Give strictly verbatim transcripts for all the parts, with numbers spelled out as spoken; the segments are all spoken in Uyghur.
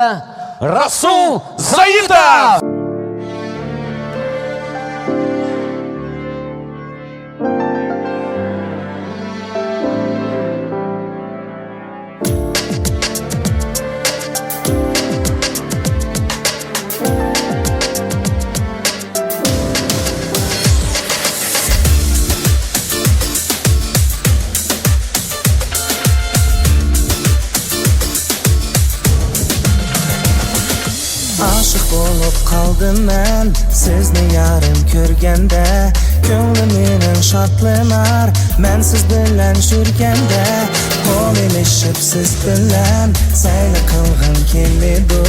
رەسۇل زايىتوف. ئاشىق بولۇپ قالدىم مەن سىزنى يارىم كۆرگەندە، كۆڭلۈم مېنىڭ شادلىنار مەن سىز بىلەن يۈرگەندە. قول ئېلىشىپ سىز بىلەن سەيلە قىلغىم كېلىدۇ،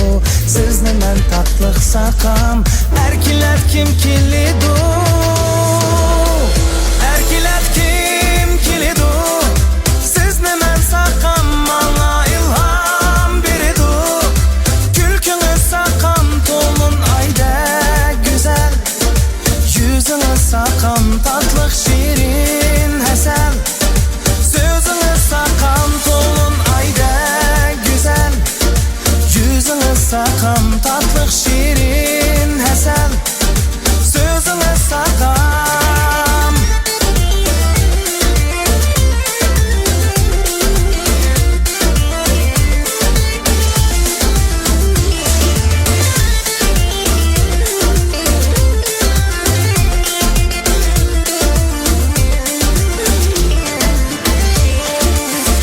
سىزنى مەن تاتلىق ساقام ئەركىلەتكۈم كېلىدۇ، ئەركىلەتكۈم كېلىدۇ. سىزنى مەن ساقام ماڭا ئىلھام بېرىدۇ، كۈلكىڭىز ساقام تولۇن ئايدەك گۈزەل، يۈزىڭىز ساقام تاتلىق شېرىن ھەسەل. سۆزىڭىز ساقام تولۇن ئايدەك گۈزەل، يۈزىڭىز ساقام تاتلىق شېرىن ھەسەل. سۆزىڭىز ساقام.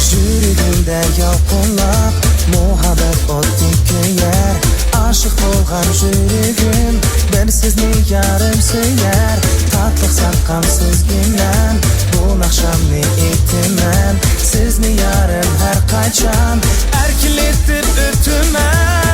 يۈرىكىمدە يالقۇنلاپ مۇھەببەت ئوتى كۆيەر. ئاشىق بولغان يۈرىكىم بىر سىزنى يارىم سۆيەر. تاتلىق ساقام سىزگە مەن بۇ ناخشامنى ئېيتىمەن. سىزنى يارىم ھەر قاچان ئەركىلىتىپ ئۆتىمەن.